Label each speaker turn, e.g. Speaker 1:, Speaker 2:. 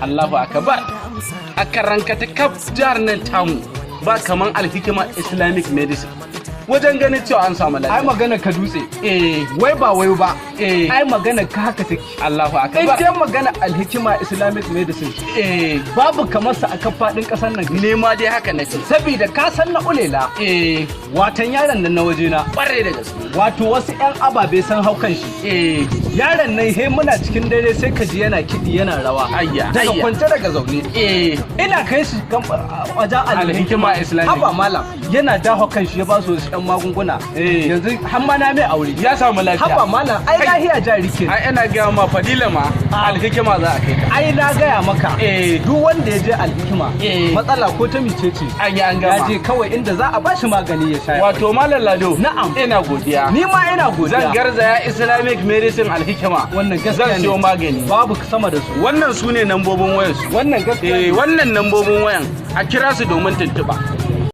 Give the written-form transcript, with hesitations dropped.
Speaker 1: Allahu akbar. A karankata kaf jihar nan tamu ba kaman Alhikima Islamic Medicine wajen ganin cewa an samu
Speaker 2: Ai
Speaker 1: lafiya.
Speaker 2: Magana ka dutse.
Speaker 1: Eh.
Speaker 2: Wai ba wai ba.
Speaker 1: Eh.
Speaker 2: Ai magana ka haka take.
Speaker 1: Allahu
Speaker 2: In
Speaker 1: akbar.
Speaker 2: dai magana Alhikima Islamic Medicine, babu kamar sa akan faɗin ƙasar nan.
Speaker 1: Ne ma dai haka nace.
Speaker 2: Saboda ka san na ulela, watan yaron nan na wajena,
Speaker 1: Kware da gaske.
Speaker 2: Wato wasu 'yan ababe sun hau kan shi. Yaron nan, he muna cikin dare sai ka ji yana kiɗi, yana rawa.
Speaker 1: Ayya,
Speaker 2: daga
Speaker 1: ayya.
Speaker 2: Kwance, daga zaune. Ina kai shi wajen
Speaker 1: Alhikima Islamic.
Speaker 2: Haba malam, yana dawo kan shi, ya ba su wasu 'yan magunguna. Yanzu har ma na mai aure.
Speaker 1: Ya samu lafiya.
Speaker 2: Haba malam, ai
Speaker 1: Kai.
Speaker 2: lahiya jari ke.
Speaker 1: Ai ina gaya ma, Fadila ma Alhikima za a kai ta.
Speaker 2: Ai na gaya maka, duk wanda ya je Alhikima, matsala ko ta mice ce,
Speaker 1: An yi an
Speaker 2: ya
Speaker 1: gama.
Speaker 2: je kawai inda za a ba shi magani ya sha ya
Speaker 1: Wato Malam Lado.
Speaker 2: Na'am.
Speaker 1: Ina godiya.
Speaker 2: Warke. Ni ma ina godiya.
Speaker 1: Zan garzaya Islamic Medicine Alhikima.
Speaker 2: Wannan gaskiya
Speaker 1: Zan
Speaker 2: ne.
Speaker 1: siyo magani.
Speaker 2: Babu sama da su.
Speaker 1: Wannan su ne nambobin wayarsu.
Speaker 2: Wannan gaskiya
Speaker 1: Eh,
Speaker 2: ne.
Speaker 1: wannan nambobin wayan, a kira su domin tuntuɓa.